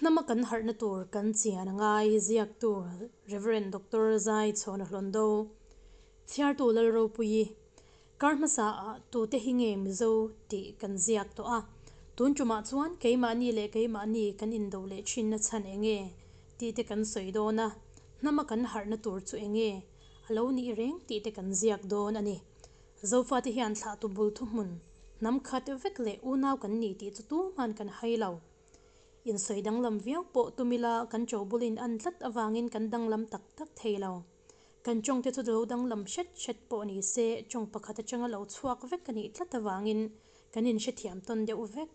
Hnama kan harhna tur kan chian a ngai, ziaktu Rev. Doctor Zai Chhawna Hlawndo, Chhiartu Lalropuii, Kar hmasa ah tute hi nge Mizo tih kan ziak tawh a, tun tumah chuan keimahni leh keimahni kan indo leh thinna chhan enge tih te kan sawi dawn a, hnama kan harhna tur chu enge a lo nih reng tih te kan ziak dawn a ni. Zofate hian thlahtu bul thuhmun hnam khat vek leh unau kan ni tih chu tuhman kan hai lo. Insawi danglam viau pawh tum ila kan ṭobulin an tlat avangin kan danglam tak tak thei lo. Kan ṭawngte chu lo danglam hret hret pawh ni se ṭawng pakhat aṭanga lo chhuak vek a nih tlat avangin kan inhrethiam tawn deuh vek.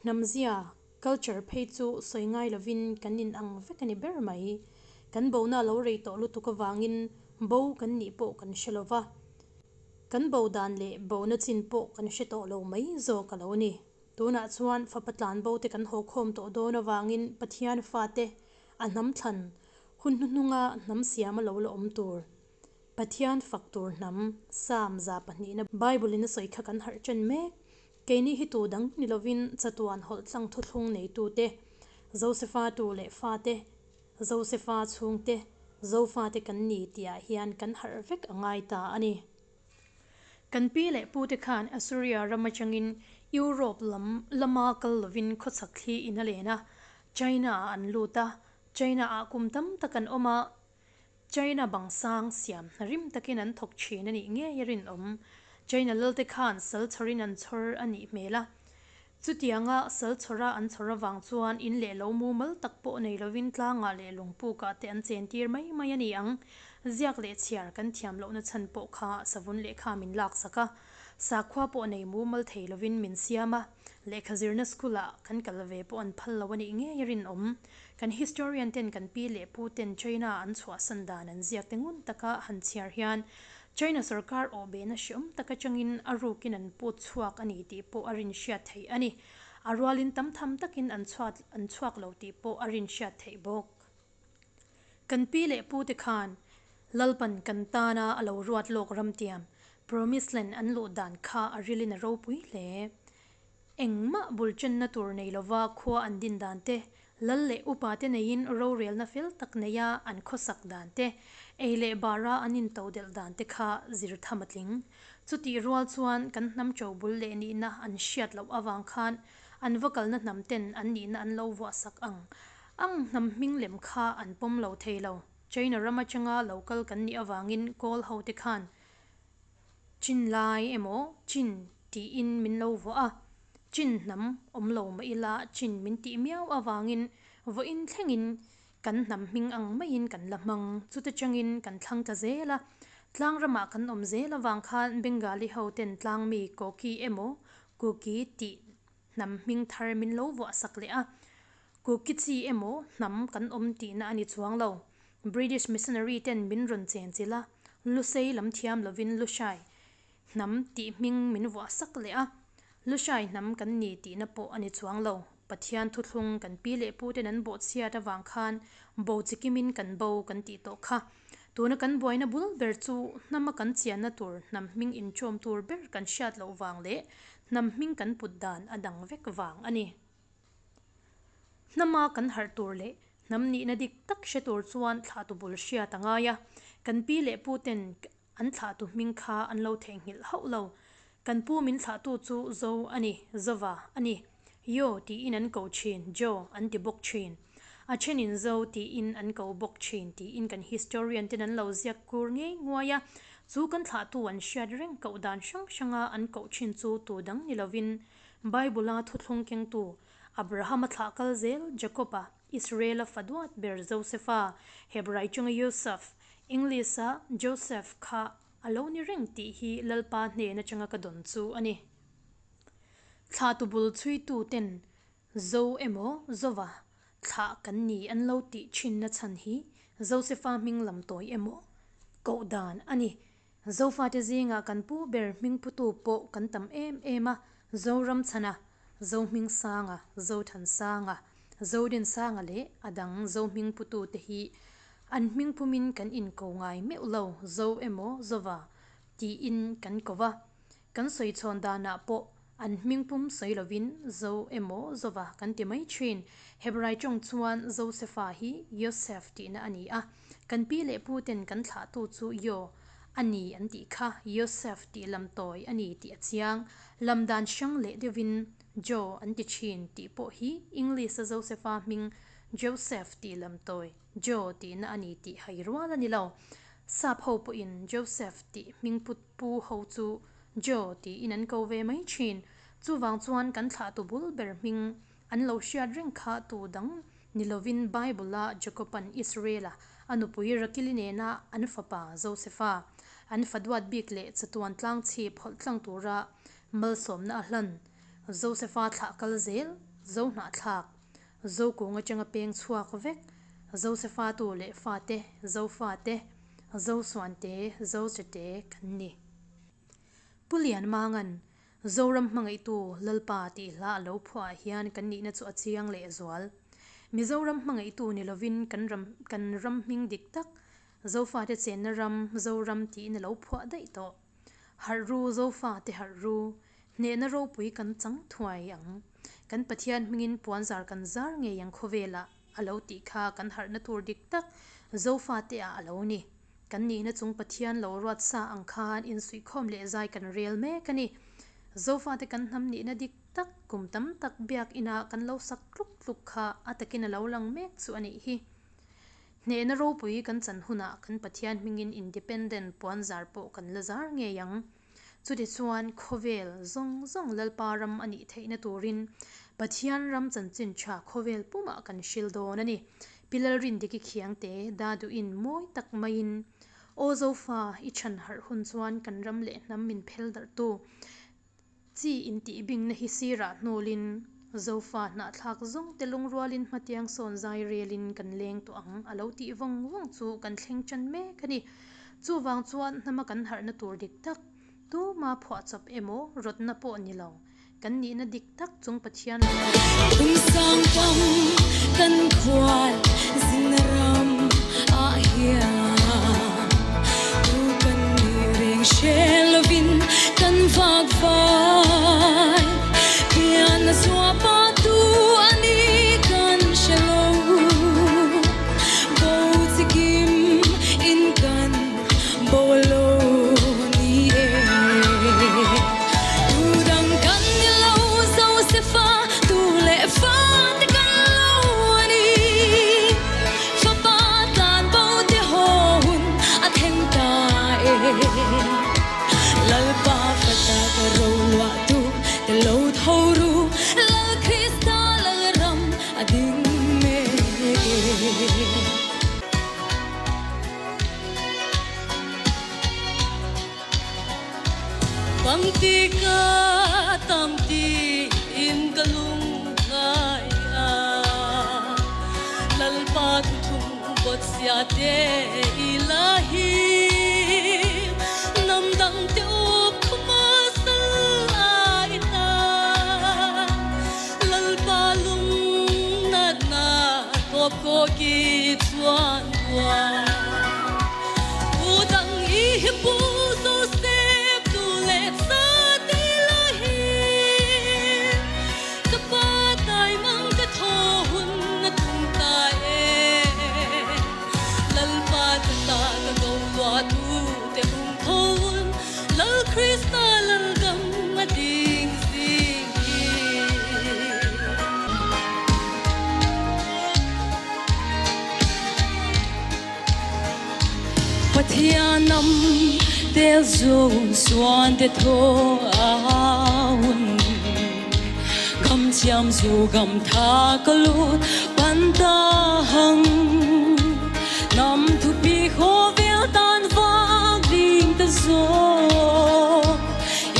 Hnamzia, culture, phei chu sawi ngai lovin kan inang vek a ni ber mai. Kan bona lo rei tawh lutuk avangin bo kan nih pawh kan hre lo va, kan bo dan leh bona chin pawh kan hre tawh lo mai zawk a lo ni. Tunah chuan fapa tlanbo te kan haw khawm tawh dawn avangin Pathian fate a hnam thlan hun hnuhnunga hnam siam a lo la awm tur. Pathian fak tur hnam, Psalm 200 na Bible in a sawi kha kan harh chen mek. Keini hi tu dang ni lovin chatuan hawlh tlang thuthlung neitute, Josefa tu leh fate, Josefa chhungte, Zofate kan ni tihah hian kan harh vek a ngai ta a ni. Kan pi leh pute khan Assyria ram atangin Europe lam lama kal lovin khawchhak thli in a len a, China ah an lut a, China ah kum tam tak an awm a, China bang sang siam hna rim takin an thawk thin a nih ngei a rinawm. China lalte khan sal chhawrin an chhawr a nih hmel a. Chutianga sal chhawra an chhawr avang chuan in leh lo mumal tak pawh nei lovin tlangah leh lungpukah te an chentir mai mai a ni ang. Ziak leh chhiar kan thiam lohna chhan pawh kha savun lehkha min laksak a, sakhua pawh nei mumal thei lovin min siam a, lehkha zirna school-ah kan kal ve pawh an phal lo a nih ngei a rinawm. Kan historian ten kan pi leh pu ten China an chhuahsan dan an ziak te ngun taka han chhiar hian China sorkar awh behna hreawm tak atangin a rukin an put chhuak a ni tih pawh a rin hriat theih a ni. A rualin tam tham takin an chhuat an chhuak lo tih pawh a rin hriat theih bawk. Kan pi leh pu te khan Lalpan kan tana a lo ruat lawk ramtiam, Promised Land, an luh dan kha a rilin a ropui hle. Engmah bul chenna tur nei lova khua an din dan te, lal leh upa te neiin rorelna fel tak neia an khawsak dan te, ei leh bara an intodelh dan te kha zir tham a tling. Chutih rual chuan kan hnam cho bul leh nihna an hriat loh avang khan an va kalna hnam ten an nihna an lo vuahsak ang ang hnam hming lem kha an pawm lo thei lo. China ram atanga lo kal kan nih avangin Kawl ho te khan Chin lai emaw Chin tiin min lo vuah a, Chin hnam awm lo mah ila Chin min tih miau avangin vawiin thlengin kan hnam hming ang maiin kan la hmang. Chuta changin kan thlang ta zel a, tlang ramah kan awm zel avang khan Bengali ho ten tlangmi Koki emaw Kuki tih hnam hming thar min lo vuah sak leh a, Kuki chi emaw hnam kan awm tihna a ni chuang lo. British missionary ten min rawn chen chilh a, Lusei lam thiam lovin Lushai hnam tih hming min vuah sak leh a, Lushai hnam kan ni tihna pawh a ni chuang lo. Pathian thuthlung kan pi leh pu ten an bawhchhiat avang khan bo chikimin kan bo kan tih tawh kha. Tuna kan buaina bul ber chu hnama kan chianna tur hnam hming inchawm tur ber kan hriat loh vang leh hnam hming kan put dan a dang vek vang a ni. Hnama kan harh tur leh hnam nihna dik tak hre tur chuan thlahtu bul hriat a ngai a, kan pi leh pu ten an thlahtu hming kha an lo theihnghilh hauh lo. Kan pu min thlahtu chu Zo a ni, Zova a ni. Yo tiin an ko thin, Jo an ti bawk thin. A thenin Zo tiin an ko bawk thin tiin kan historian ten an lo ziak kur ngei nguai a, chu kan thlahtu an hriat reng koh dan hrang hranga an koh thin chu tu dang ni lovin Bible-a thuthlung kengtu Abraham-a thlah kal zel Jacob-a, Israel-a fa duat ber Joseph-a, Hebrai chunga Yosef, English-a Joseph, kha a lo ni reng tih hi Lalpa hnen atanga ka dawn chu a ni. Thlahtu bul chhuitu ten Zo emaw Zova thlah kan ni an lo tih thinna chhan hi Joseph-a hming lam tawi emaw koh dan a ni. Zofate zingah kan pu ber hming putu pawh kan tam em em a, Zoramchhana, Zohmingsanga, Zothansanga, Zodinsanga leh a dang Zohming putu te hi an hming pumin kan inko ngai meuh lo, Zo emaw Zova tiin kan ko va. Kan sawi chhawn danah pawh An hming pum sawi lovin Zo emaw Zova kan ti mai thin. Hebrai tawng chuan Josefa hi Yosef tihna a ni a. Kan pi leh pu ten kan thlahtu chu Yo a ni an tih kha Yosef tih lam tawi a ni tih a chiang. Lam dan hrang leh deuhin Jo an ti thin tih pawh hi English-a Josefa hming Joseph tih lam tawi Joe tihna a ni tih hai rual a ni lo. Sap ho pawhin Joseph tih hming put pu ho chu Joe tiin an ko ve mai thin. Chuvang chuan kan thlahtu bul ber hming an lo hriat reng kha tu dang ni lovin Bible-a Jacob-a'n Israel-a a nupui Rakili nena an fapa Josefa an fa duat bik leh chatuan tlang chhip hawlh tlang tura malsawmna a hlan Josefa thlah kal zel Zohnahthlak Zokung atanga peng chhuak vek Josefa tu leh fate Zofate Zosuante Zochate kan ni. Pu Lianmanga'n Zoram hmangaihtu Lalpa tih hla a lo phuah ah hian kan nihna chu a chiang leh zual. Mizoram hmangaihtu ni lovin kan ram kan ram hming dik tak Zofate chenna ram Zoram tiin a lo phuah daih tawh. Harh ru Zofate harh ru, hnehna ropui kan chang thuai ang. Kan Pathian hmingin puanzar kan zar ngei ang khawvelah a lo tih kha kan harhna tur dik tak Zofate ah a lo ni. Kan nihna chung Pathian lo ruat sa ang khan insuihkhawm leh zai kan rel mek a ni. Zofate kan hnam nihna dik tak kum tam tak biak inah kan lo sak tluk tluk kha a takin a lo lang mek chu a nih hi. Hnehna ropui kan chan hunah kan Pathian hmingin independent puanzar pawh kan la zar ngei ang. Chutichuan khawvel zawng zawng Lalpa ram a nih theihna turin Pathian ram chanchin tha khawvel pumah kan hril dawn a ni. Pi Lalrindiki Khiangte Daduhin mawi tak maiin Aw Zofa i chhan harh hun chuan kan ram leh hnam min phel darhtu chi intihbingna hi sirah hnawlin Zofa hnahthlak zawngte lungrualin hmatiang sawn zai relin kan leng tawh ang a lo tih vawng vawng chu kan thleng tan mek a ni. Chuvang chuan hnama kan harhna tur dik tak, tuma phuahchawp emaw rawtna pawh ni lo, kan nihna dik tak chung Pathian lo ruat. Phungsang tam kan khual zingna ram ah hian tu kan nih reng hre lovin kan vak vai. Pian a zuapa tu a ni kan hre lo. Bo chikim in kan bo lo ni e. Tu dang kan ni lo Josefa tu leh fa te kan lo a ni. Fapa tlan bo te haw hun a thleng ta e. Lalpa fata ka ro luah tu te lo tho ru. Lal Krista Lalram a ding mek e. Pangti ka tam ti in ka lung ngai a. Lalpa thuthung bawtsia te i la hi. Hnam dang te up khuma sal a i ta. Lalpa lung natna tawp khaw ki chuan buai. Tu dang i hi pu Joseph tu leh sa te la hi. Ka pa tai mang ka thaw hun na tum ta e. Lalpa ta ta ka ko lua tu te hung thon Lal Krista Lalgam a ding zing hi. Pathian am tel zo suan te tho a hun Gam thiam zu gam tha ka lut pan ta hang Nam thu pi kho vel tan vang ding ta zo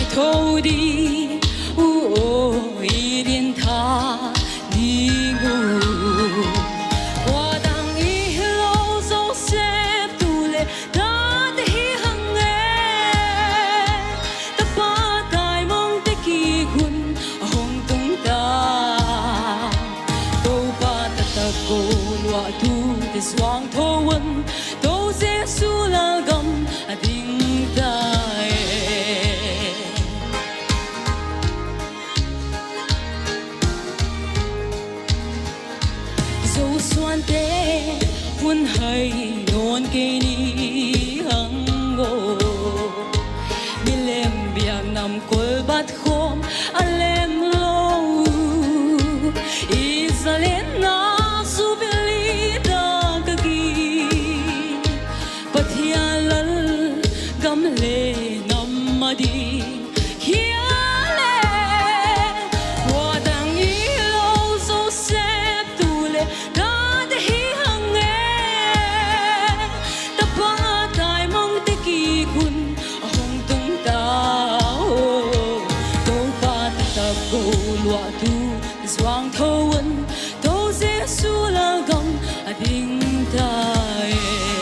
I tho di u o i din tha đi ngu Qua dang i lo zo sep tu le ta te hi hang e Ta pa tai mong te ki hun a hong tung ta To pa ta ta ko lua tu te suang tho wan To Jesu lal gam a ding ta e. Zo suan te hun hai non ke ni hang o milem biak nam kol bat khom alem lo Israel na subili da kagi Pathian lal gam le nam madi hiale wa dang i lo zo sep tu le da de hi hang e ta pa tai mong te ki kun hong tung ta o to pa ta go lua tu zhuang tho wen to Giêsu la gam a ding ta e.